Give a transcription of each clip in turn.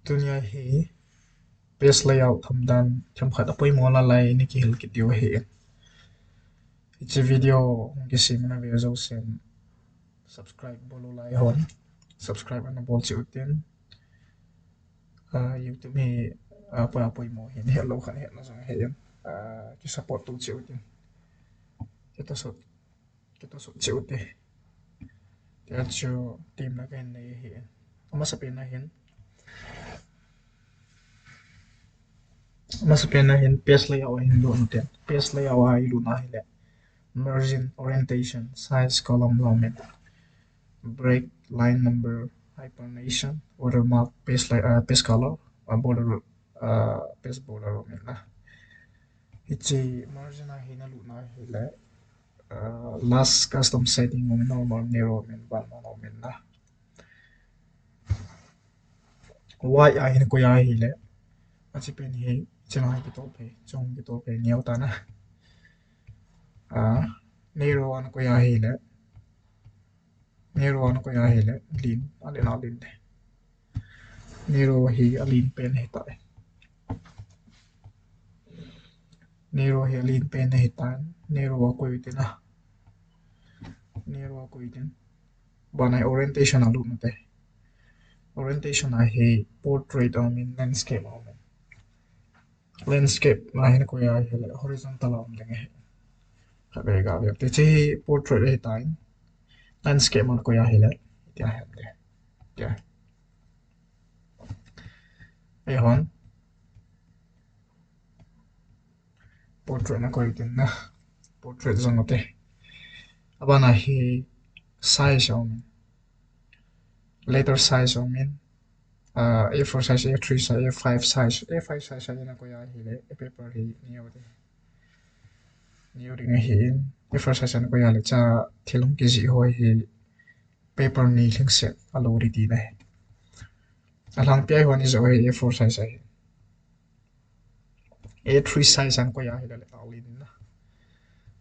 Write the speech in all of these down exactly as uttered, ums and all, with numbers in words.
Tunia hi page layout themdan themkhat apoimo nalai ina kihil kit diu ahi. Hiche video hung kisemna ve jousen subscribe bol u lai hon subscribe ana bol cheh utin. Ah, YouTube hi, ah, apoi apoimo hin, helou khat hetna jong ahin, ah, kisupport to cheh utin. Kitoh sot, kitoh sot cheh ute. Tia chu temna kahin nei ahi. Amasapen a hin, amasapen a hin page layout a hin lut ute. Page layout a ilut na hile margin, orientation, size, column la umin, break, line number, hyphenation, watermark, page lay-, ah, page color, ah, border, ah, page border umin na. Hiche margin a hi nalut na hile, ah, last custom setting umin, normal, narrow umin, ban man umin na. Wide a hi nakoi a hile, achepen hi, chena hi kitol phei, chong kitol phei, neo ta na. Ah, narrow a nakoi a hile, narrow a nakoi a hile, len, alen alen te. Narrow hi alen pen ahitai. Narrow hi alen pen ahitan. Narrow a koi utin a. Narrow a koi utin. Ban a hi orientation a lut ute. Orientation a hi portrait a umin, landscape a umin. Landscape a hi nakoi a hile horizontal a um ding ahi. Khatvei gave ute. Hiche hi portrait ahitan. Landscape a nakoi a hile. Tia hi ute. Tia. Eihon. Portrait nakoi utin na. Portrait jong ute. Aban a hi size a umin. Letter size a umin. Ah, A four size, A three size, A five size. A five size a nakoi a hile, a paper hi neo te. Neo ding ahin. A four size a nakoi a le cha thil hung kijih ho hi paper ni lhingset a lo ri ti na hi. Alhangpi a hi hon ijo hi A four size ahi. A three size a nakoi a hile le tao len na.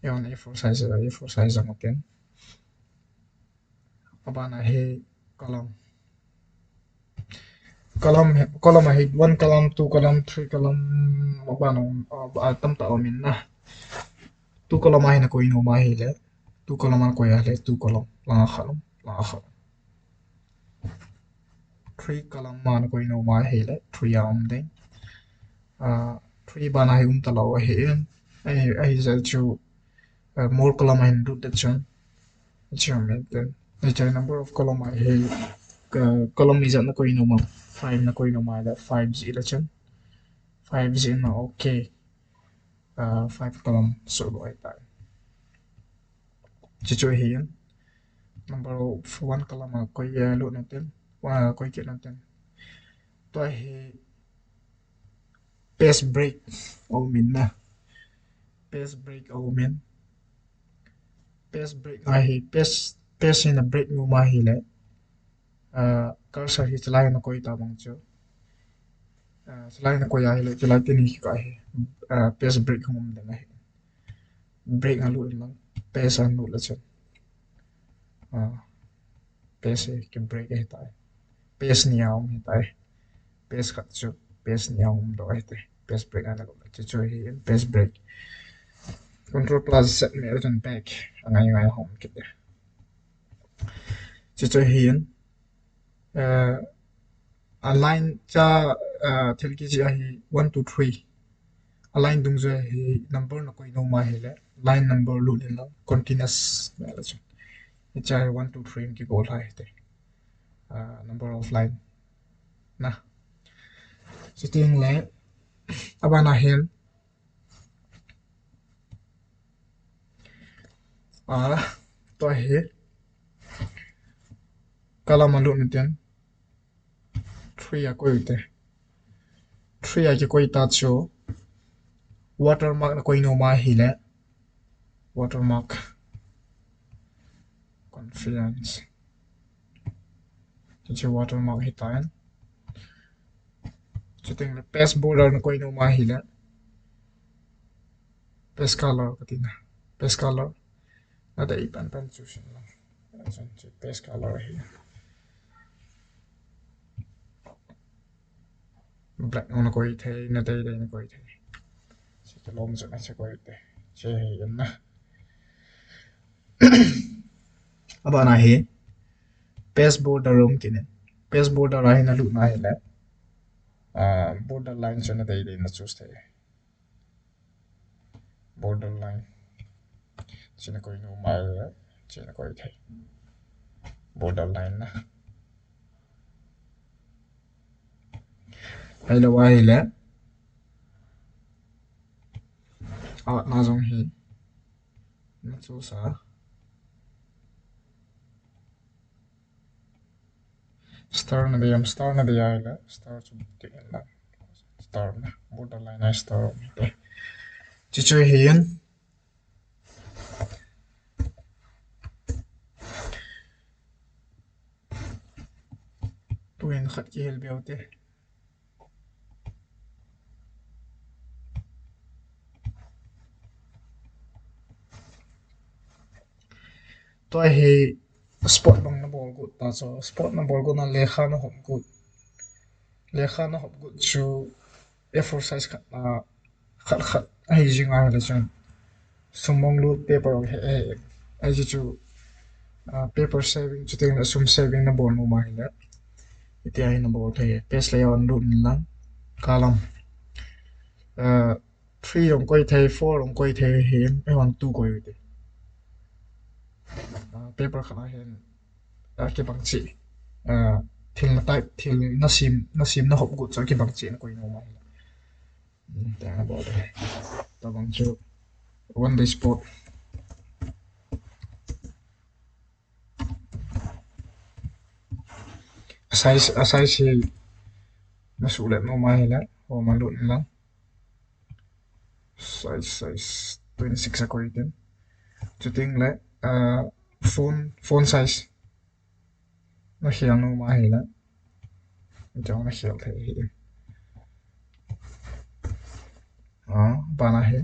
Eihon A four size, A four size jong uten. Aban a hi column. Column hi, column a hi one column, two column, three column, aban a, ah, tamtah umin na. Two column a hi nakoi nom a hile, two column a nakoi a hile, two column, langa khat um, langa khat. Three column a nakoi nom a hile, three a um ding. Ah, three ban a hi um talou ahin. Ahi, ahijeh chu, ah, more column a hin lut le chun. Hiche um ding. Hiche number of column a hi, ah, column ijat nakoi nom a, five nakoi nom a hile, five jih le chun. Five jih na, okay. Ah, five column soh lou ahitai. Hiche chu ahin. Number of one column a koi, eh, lut utin. Ah, koi kit utin. Tua hi page break a umin na. Page break a umin. Page break a hi, page, page hi na break nom a hile, ah, cursor hi chelai a nakoi ta bang chu. Ah, chelai a nakoi a hile, chelai teni hi ka hi, ah, page break hung um ding ahi. Break a lut in lang, page a lut le chun. Ah, page hi kibreak ahitai. Page ni a um ahitai. Page khat chu, page ni a um doh ahite. Page break a na lut le chu chu hi in page break. Control plus Z me le chun back. Angai ngai a hung um kit e. Chu chu hi in, eh, a line cha, eh, thil kijih a hi one, two, three. A line dungjui a hi number nakoi nom a hile, line number lut in lang, continuous me le chun. Hiche hi one, two, three in kigol lhai hite. Ah, number of line. Na. Chuteng le, aban a hin, ah, tua hi, column a lut utin, three a koi ute. Three a kikoi ta chu, watermark nakoi nom a hile, watermark, conference. Hiche watermark hitan. Chuteng le page border nakoi nom a hile, page color kati na. Page color. Nadei pan pan chu sin lang. Chun chu page color hi. Black na koi thei, na dei dei na koi thei. Hiche lom chu na hiche koi thei. Hiche hi in na. Abana hi page border um kit in. Page border a hi na lut na hi le, ah, border line chu na dei dei na choose thei. Border line. Hiche na koi nom a le, hiche na koi thei. Border line na. Ahilou a hi le, ah, na jong hi na choose a. Star na dei am, star na dei a le, star chu dei na. Star na, border line a star na. Hiche chu hi in. Tuin khat kihil beu te. Tua hi spot bang na bol got ta chu, spot na bol got na lekha na hop got. Lekha na hop got chu A four size khat na, khat khat ahi jing a hile chun. Sum mong lut paper hi, hi, hi chu, ah, paper saving chuteng le sum saving na bol nom a hile. Hitia hi na bol thei. Page layout lut in lang. Column. Ah, three jong koi thei, four jong koi thei hin, ahivang two koi u hite. Ah, paper khat a hin, ah, kibang cheh. Ah, thil na type, thil na sem, na sem na hop got chu kibang cheh na koi nom a hile. Hmm, tia na bol thei. Tabang chu one day spot. A size, a size hi na suhlet nom a hile, hom a lut in lang. Size, size twenty-six a koi tin. Chuteng le, ah, font, font size na khel nom a hile. Jong na khel thei hi. Ah, bana hi.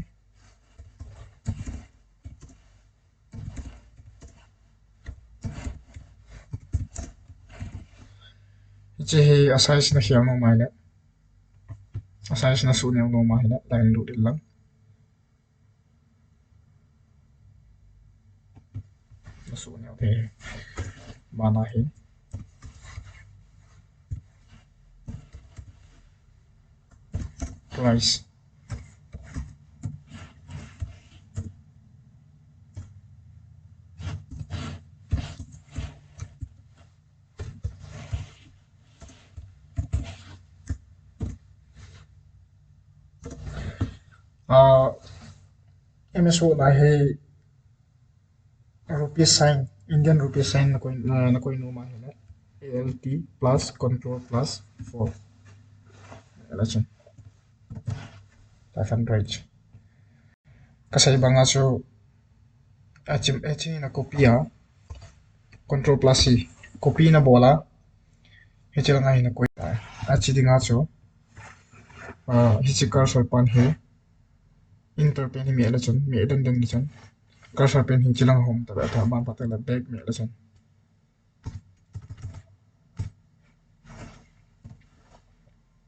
Hiche hi a size na khel nom a hile. A size na suh neo nom a hile. Line lut in lang. Na suh neo thei. Bana hi. Price. Ah, M S Word a hi rupee sign, Indian rupee sign na koi, na, na koi nom a hile. A L T plus control plus four. Ala chun. Five hundred. Ka sei banga chu, a chim, a chim na copy a, control plus C, copy na bol a, hiche langa hi na koi ta. A chi dinga chu, ah, hiche cursor pan hi, enter pen hi meh le chun, meh den den le chun, cursor pen hi hiche langa hom ta, ta, ta, ban pa ta le back meh le chun.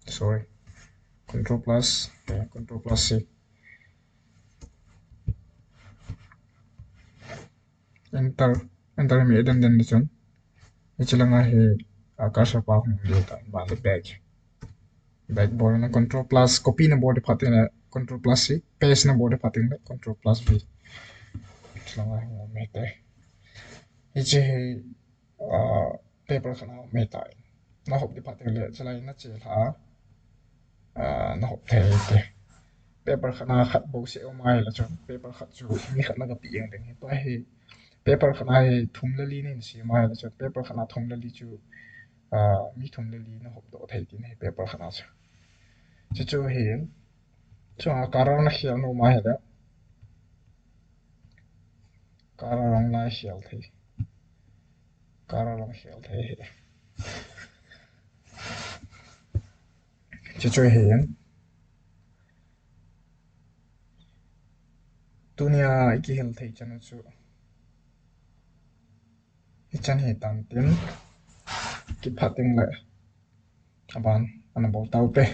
Sorry. Control plus, okay, control plus C. Enter, enter meh den den le chun. Hiche langa hi, ah, cursor pa hung le ta, ban le back. Back bol na control plus, copy na bol di phat in le control plus C, paste na bol di phat in le control plus V. Hiche langa hi hung um hite. Hiche hi, ah, paper khat na um hita. Na hop di phat in le, chulai na che lha, ah, na hop thei te. Paper khat na khat bou seh um a hile chun, paper khat chu mi khat na ka pe jeng ding hi. Tua hi, paper khat na hi thum le li na hin sem a hile chun, paper khat na thum le li chu, ah, mi thum le li na hop doh thei ti na hi paper khat na chu. Chu chu hin, chunga color na khel nom a hile. Color jong na khel thei. Color jong khel thei hi. Chu chu hin. Tunia i kihil thei chan chu. Hichan hi tan tin. Kiphat ding le. Aban, ana bol tau te.